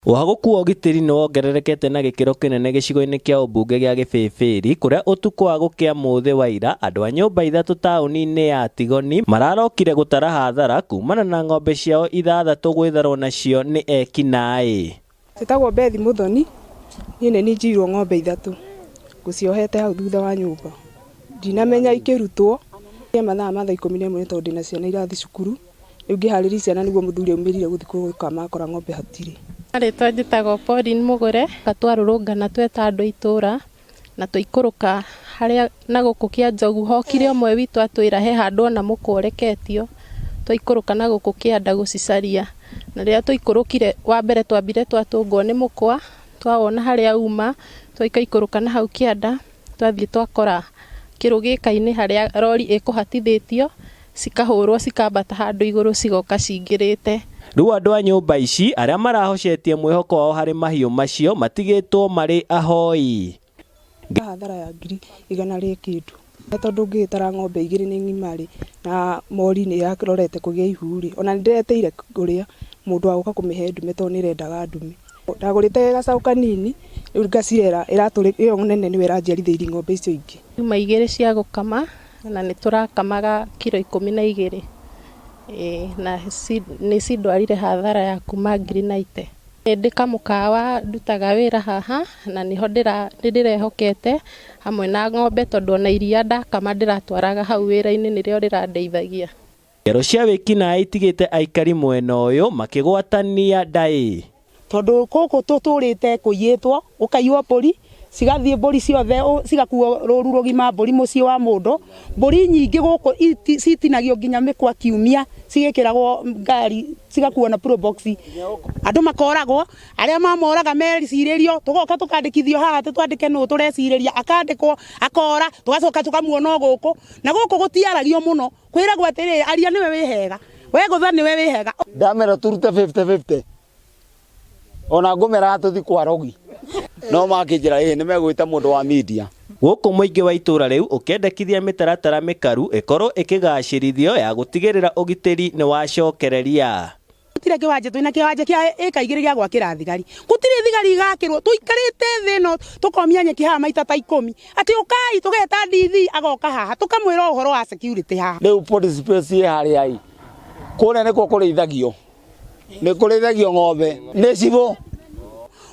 Ũhagũku wa ũgitĩri nĩ wongererekete na gĩkĩro kĩnene gĩcigo-inĩ kĩa ũmbunge gĩa Gĩbĩbĩri kũrĩa ũtukũ wa gũkĩa mũthĩ wa ira andũ a nyũmba ithatũ taũni-inĩ ya Tigoni mararokire gũtara hathara kumana na ng'ombe ciao ithathatũ gwĩtharwo nacio nĩ ekinaĩ. Njĩtagwo Beth Mũthoni, niĩ nĩ niĩ njiyirwo ng'ombe ithatũ, ngũciohete hau thutha wa nyũmba, ndinamenya ikĩrutwo, mathaa ma thaa 11 nĩ tondũ ndĩna ciana irathiĩ cukuru. Rĩu ngĩharĩria ciana nĩguo mũthuri aumĩrire gũthiĩ gũkama akora ng'ombe hatirĩ. Rĩtwa njĩtagwo Pauline Mũgũre, twarũrũngana tweta andũ a itũra na twaikũrũka harĩa na gũkũ Kĩanjogu hokire ũmwe witũ atwĩra he handũ ona mũkwa ũreketio, twaikũrũka na gũkũ kĩanda gũcicaria, na rĩrĩa twaikũrũkire wa mbere twambire twatũngwo nĩ mũkwa, twawona harĩa uma, twaikaikũrũka na hau kĩanda, Twathiĩ twakora kĩrũgĩka-inĩ harĩa rori ĩkũhatithĩtio, cikahũrwo cikambata handũ igũrũ cigoka cingĩrĩte. Rĩu andũ a nyũmba ici arĩa marahocetie mwĩhoko wao harĩ mahiũ macio matigĩtwo marĩ ahoi. Hathara ya ngiri 100 rĩ kĩndũ tondũ ũngĩgĩtara ng'ombe igĩrĩ nĩ ng'ima rĩ, na mori nĩ ĩrarorete kũgĩa ihu rĩ, ona nĩ ndĩretĩire ũrĩa mũndũ wa gũka kũmĩhe ndume tondũ nĩ ĩrendaga ndume. Ndagũrĩte gacaũ kanini, rĩu ngacirera, ĩyo nene nĩyo ĩranjiarithĩirie ng'ombe icio ingĩ. Cuma igĩrĩ cia gũkama na nĩ tũrakamaga kiro 12 ĩĩ na nĩ cindwarire hathara ya kuma ngiri naite. Ndĩ kamũkawa ndutaga wĩra haha na nĩho ndĩrehokete hamwe na ng'ombe tondũ ona iria ndakama ndĩratwaraga hau wĩra-inĩ nĩrĩo rĩrandeithagia. Ngero cia wĩkinaĩ itigĩte aikari mwena ũyũ makĩgwatania ndaĩ. Tondũ gũkũ tũtũrĩte kũiyĩtwo, gũkaiywo mbũri, cigathiĩ mbũri ciothe cigakuo rũru rũgima mbũri mũciĩ wa mũndũ. Mbũri nyingĩ gũkũ citinagio nginya mĩkwa kiumia cigĩkĩragwo ngari cigakuo na probox. Andũ makoragwo, arĩa mamoraga mecirĩrio, tũgoka tũkandĩkithio haha atĩ twandĩke nũ tũrecirĩria, akandĩkwo akora, tũgacoka tũkamuona o gũkũ. Na gũkũ gũtiaragio mũno. Kwĩragwo atĩrĩrĩ, aria nĩwe wĩ hega, we gũtha nĩwe wĩ hega. Ndamera tũrute 50 50 ona ngũmeraga tũthi kwa rogi no makĩnjĩra ĩĩ nĩ megwĩta mũndũ wa media. Gũkũ mũingĩ wa itũra rĩu ũkĩendekithia mĩtaratara mĩkaru ĩkorwo ĩkĩgacĩrithio ya gũtigĩrĩra ũgitĩri nĩwacokereria. Gũtirĩ kĩwanja twĩna kĩwanja kĩa ĩka igĩrĩ gĩa gwakĩra thigari. Gũtirĩ thigari igakĩrwo. Tũikarĩte thĩ ĩno tũkomia nyeki haha maita ta ikũmi. Atĩ ũkai tũgeta DV agoka haha tũkamwĩra ũhoro wa security haha. Rĩu police base ĩ harĩa ĩ, kũrĩa nĩkuo kũrĩithagio, nĩ kũrĩithagio ng'ombe, nĩ cibũ.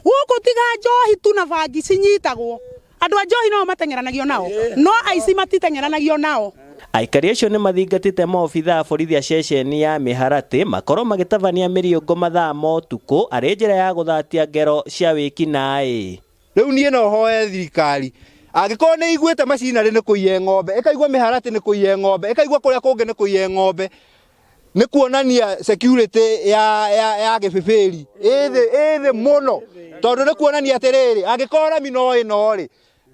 Gũkũ tiga njohi tu na bangi cinyitagwo. Andũ a njohi no mateng'eranagio nao, no aici matiteng'eranagio nao. Aikari acio nĩ mathingatĩte maobithaa a borithi a ceceni ya Mĩharatĩ makorwo magĩtabania mĩriũngũ mathaa ma ũtukũ arĩ njĩra ya gũthatia ngero cia wĩkinaĩ. Rĩu niĩ no hoe thirikari angĩkorwo nĩ iguĩte macinarĩ nĩ kũiye ng'ombe, ĩkaigua mĩharatĩ nĩ kũiye ng'ombe, ĩkaigua kũrĩa kũngĩ nĩ kũiye ng'ombe, nĩ kuonania security ya, ya, ya gĩbĩbĩri ĩ thĩ ĩ thĩ mũno tondũ nĩ kuonania atĩrĩrĩ angĩkorwo rami no ĩno rĩ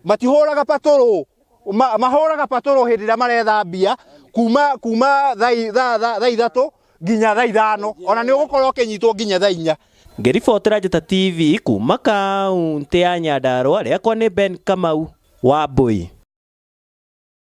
matihũraga patũrũ ma, mahũraga patũrũ hĩndĩ ĩrĩa maretha mbia kuma kuma thaa i- thaa thaa- thaa ithatũ nginya thaa ithano ona nĩ ũgũkorwo ũkĩnyitwo nginya thaa inya. Ngĩribotera Njata TV kuma kaũntĩ ya Nyandarua, rĩakwa nĩ Ben Kamau wa Mbui.